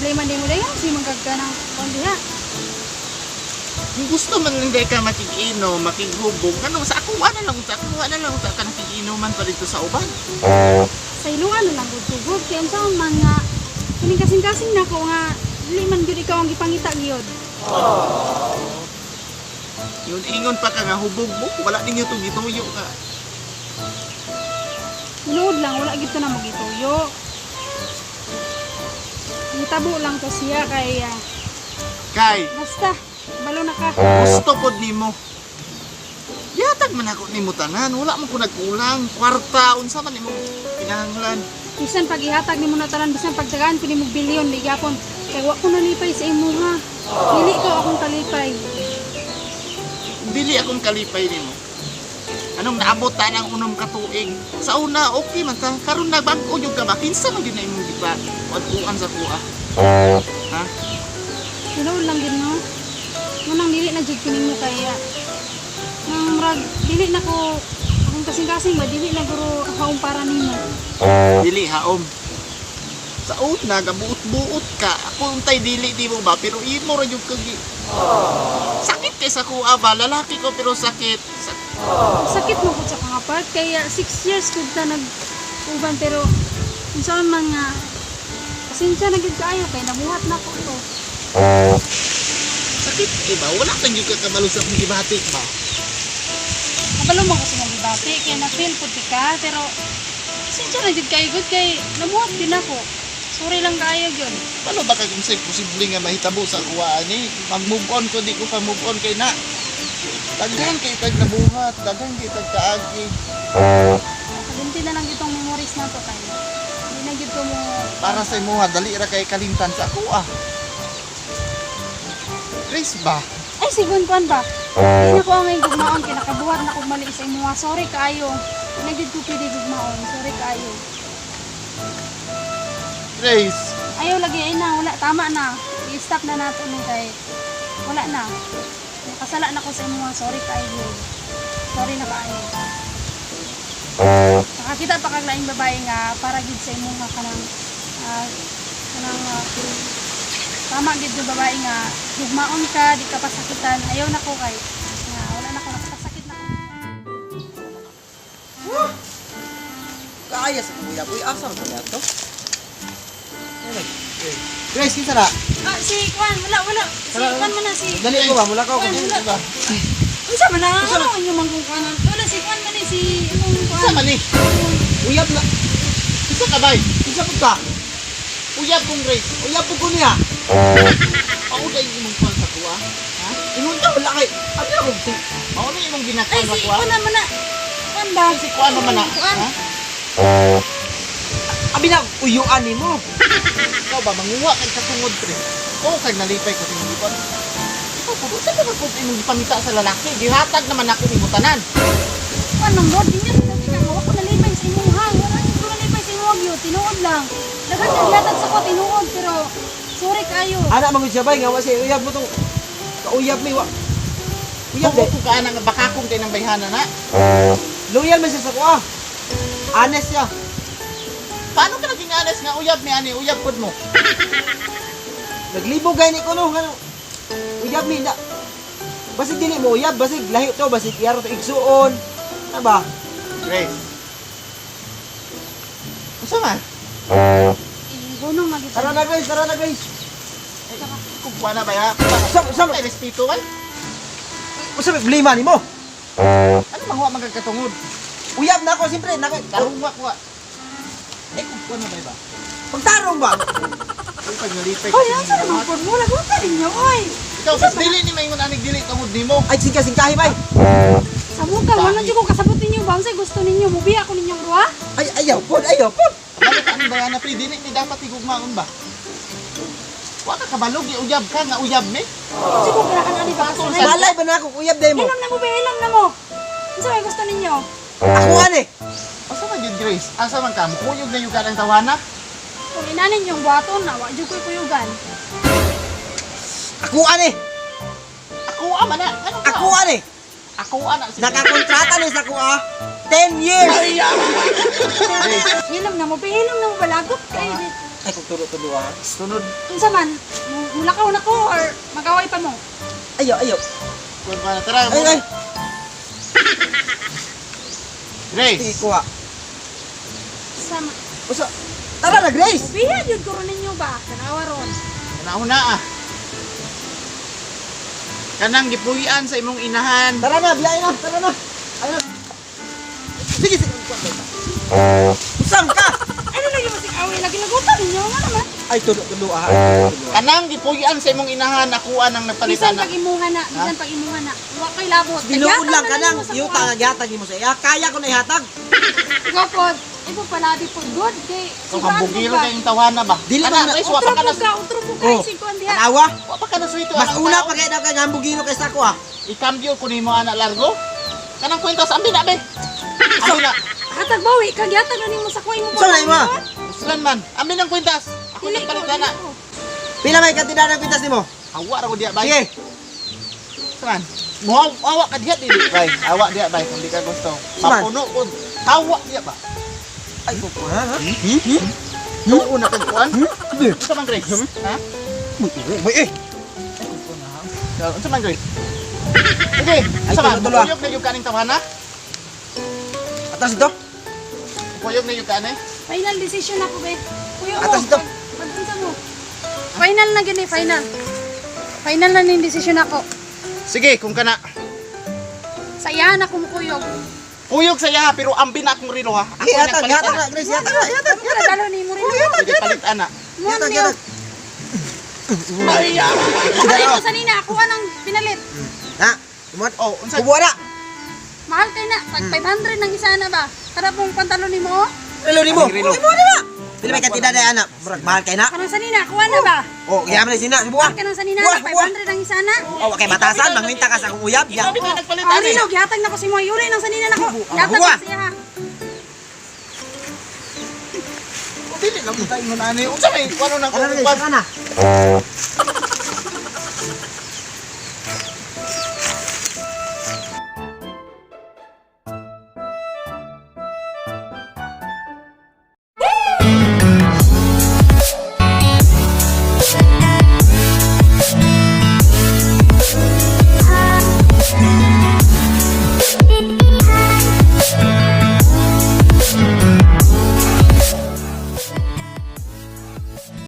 problema nimo dayon si manggagka ng kuan diha. Kung gusto man lang dahil ka makikiinom, makighubog, ano, sa ako, na lang, sa ako, na lang, sa ka nakikiinuman pa dito sa uban. Sa iluan na lang gud tugod kay unsa man nga kining kasing-kasing nako nga dili man gyud ikaw ang gipangita gyud. Yun, ingon pa ka nga, hubog mo, wala ninyo itong gituyo ka. Tinuod lang wala gyud ko na magituyo. Nitabo lang to siya kay Kay, basta balo na ka. gusto pod nimo. Yatag man ako nimo tanan, wala man ko nagkulang, kwarta, unsa man imong kinahanglan. Bisan pag ihatag nimo na tanan, bisan pagtagaan ko nimo bilyon di gyapon. Kay wa ko nalipay sa imuha. Dili ko akong kalipay. Dili akong kalipay nimo. Anong naabot ta ng unom ka tuig? Sa una, okay man ta. Karon na bag-o gyud ka ba? Kinsa man gyud na imong gipa? Kuan sa kuha. Ha? Tinuod lang gyud no. Munang dili na jud ko nimo kay nang murag dili na ko akong kasing-kasing ba dili na guro haom para nimo. Dili haom. Sa una, gabuot-buot ka. Ako untay dili di mo ba? Pero imo ra gyud kag sakit kay sa kuha ba? Lalaki ko pero sakit. Sakit mo pud sa kangapart kaya 6 years ko ta nag uban pero unsaon man nga pasensya na gyud kaayo kay nabuhat na ko to. Sakit kay ba? Wala kang gyud ka kabalo sa akong gibati ba? Kabalo man ko sa mong gibati kay na feel pud ka pero pasensya na gyud kaayo gud kay nabuhat din ako. Sorry lang kaayo gyud. Paano ba kay kung say posible nga mahitabo sa kuha ani? Mag-move on ko, di ko pa move on kay na. Daghan kay tag nabuhat, daghan kay tag kaagi. Kalimti na lang itong memories na to kay hindi na gyud ko mo Para sa imuha, dali ra kay kalimtan sa kuha. Grace ba? Ay, sigon kuan ba? Hindi na ko ang ngayon gugmaon kay nakabuhat na kog mali sa imuha. Sorry kaayo. Hindi na gyud ko pwede gugmaon. Sorry kaayo. Grace, Ayaw lagi ay na, wala tama na. I-stop na nato ni kay wala na. Nakasala na ko sa imuha. Sorry kaayo. Gyud. Sorry na kaayo. Nakakita pa kag laing babae nga para gid sa imuha kanang kanang tama gid yung babae nga gugmaon ka, di ka pasakitan. Ayaw na ko kay nga wala na ko nakapasakit na ko. Kaaya sa kuya. Uy, asa man niya to? Grace, kinsa na? Ah, si Kwan, wala, wala. Si Kwan man na si... Dali ko ba? Mula ka Kwan, ko. wala. Unsa man na? Ano ang inyong mangkong kuwanan? Wala, si Kwan man eh, si... Anong Kwan? isa man ni. Uyab na. Isa ka bay. Kinsa pud ka? Uyab kong Grace. Uyab pud ko niya. Ako dahil imong kuha sa kuha. Ha? Ingon ka wala kay. Abi ako si Mao na imong Ay, ginakuha sa si kuha. Kwan naman na. Kwan ba? Si kuha naman na. Kwan. Ha? abi na uyuan nimo. Ikaw ba manguha kay katungod pre? O kay nalipay ko sa imong gipon. Ikaw po, unsa ba po imong gipangita sa lalaki? Gihatag naman ako nimo tanan. Kwan nang God, di niya sinabi ka. Wala ko nalipay sa imong hang. Wala ko nalipay sa imong gyud. Tinuod lang. Daghan kang gihatag sa ko, tinuod. Pero, sorry kayo. Ana man gud siya bay nga wa siya uyab mo tong kauyab mi wa. Uyab Uyab de. ko ka nga bakakong kay nang bayhana na. Loyal man siya sa kuha. Honest siya. Paano ka naging honest nga uyab ni ani uyab pod mo? Naglibog gani ko no ngano. Uyab mi na. Basig dili mo uyab, basig lahi to, basig iyaro to igsuon. Ano ba? Grace. Unsa man? Gunong magita. Tara na Grace, tara na Grace. Kung kuha na ba ya? Sa May respeto man. Usa may problema nimo? Ano manguha man kag katungod? Uyab na ako siyempre, nako. Tarong wa kuha. Eh kung kuha na ba ba? Pagtarong ba? Kung pag nalipay ko Hoy, sa asa imong naman buhat. po mo? Lagot ninyo, oy. Ikaw kas dili ni maingon anig dili tungod nimo. Ay singka singkahi bay. Sa muka, wala jud ko kasabot ninyo. Ba, unsay gusto ninyo? Mubiya ko ninyong ruwa? Ay ayaw pod, ayaw pod. Balik ang bayana pre dili ni dapat higugmaon ba? Wa ka kabalog uyab ka nga uyab mi. Siguro ganahan ani ba kasanay? Malay ba na ako uyab day mo? Hilom na mo ba? Hilom na mo. Unsa may gusto ninyo? Ako ani. Asa man gyud Grace? Asa man ka? Mukuyog na yung ang tawana? Kung inanin yung buhaton na, wa jud ko'y kuyugan. Ako ani. Ako ama na. Ano ka? Ako ani. Ako ana si Nakakontrata ni sa kuha. 10 years. Grace. Hilom na mo, ba? Hilom na mo balagot kay. Ay, kung tulo-tulo ah. Sunod. Unsa man, mulakaw na ko or magaway pa mo. Ayo, ayo. Kuan pa na tara. Ay, ay. Grace. Sige, kuha. Sama. Usa. Tara na, Grace! Biya jud ko ron ninyo ba? Tanawa ron. Kanahuna ah. Kanang gipuy-an sa imong inahan. Tara na, biyahe na. Tara na. Ay na. Sige, sige. Usam ka! Ano lagi mo away lagi lagutan ninyo nga naman. Ay, tulo-tulo ah. Ay, tulo-tulo ah. Kanang gipuy-an sa imong inahan nakuha nang nagpalitan Bisan na. pag imuha na, bisan pag imuha na. Wa kay labot. Dinuon lang ka Kagyatan na nang nimo sa yuta kuha. nga gihatag nimo sa iya. Kaya ko na ihatag. Ikaw pod, ibo palabi pod good kay So kambugiro kay imong tawana ba? Dili Kana, man na- Grace, wa Utro pa ka po na ka, utro po ka Oh. isig ko diha. Tanawa. wa pa ka na suwito. Mas anang una tao. pa kay daw kay ngambugino kaysa ako ah. Ikambyo ko nimo ana largo. Kanang kwintas ambi na be. Ambi na. Hatag bawi kag yatag na nimo sa kuha imo. Unsa na imo? Uslan man. Ambi ng kwintas. Ako Dili nang ko, palit dili ana. ko. Pila may kantidad ng kwintas nimo? Hawa ra ko diha bay. Sige. Saan? Muhaw awa ka diha dili bay. Awa diha bay kung di ka gusto. Saan? Mapuno ko. Hawa diha ba? Ay, kuko ha? Ha? Tuo na kag kuan? Unsa man Grace? Ha? Uy, eh. Unsa man Grace? Sige, Ay, unsa man? tulo-tulo, ah. Mukuyog na yung kaning tawhana? Atas ito. Mukuyog na yung kani? Final decision ako be. Kuya mo. Atas ito. Pag-unsa mo. Final na gini, final. Final na ning decision ako. Sige, kung kana. Sa iyahan ako mukuyog. Kuyog sa iya pero ambi na akong rilo ha. Ako Sige, nang hatag, palit hatag ana. na, Grace. Hatag na, hatag. Ano ka dalo ni mo rin. Sige, palit ana. Mo Hatag, niyo. hatag. Ay, ah. Ano ko sa nina ako anang pinalit. Na. Kumot. Oh, unsa? Kubuha na. Mahal kay na. Pag 500 nang isa na ba? Kada pong pantalon nimo oh. Relo nimo. Anong relo? Oh, imo na. Pila may kantidad na anak. Murag mahal kay na. Kanang sa nina ako na ba? Oh, yaman na sina. Subuha. Kanang sa nina Buha, na buha. 500 ang isa na. Oh, kay batasan mangwinta ka sa akong uyab. Ya. Ikaw bitaw nagpalit Ah, ani. rilo, gihatag na ko si Moy. Uli nang sa nina nako. Gihatag Buha. na siya ha. Dili lang tayo ingon ani. Unsa may kuno nang Ano na, kuwan? ka na.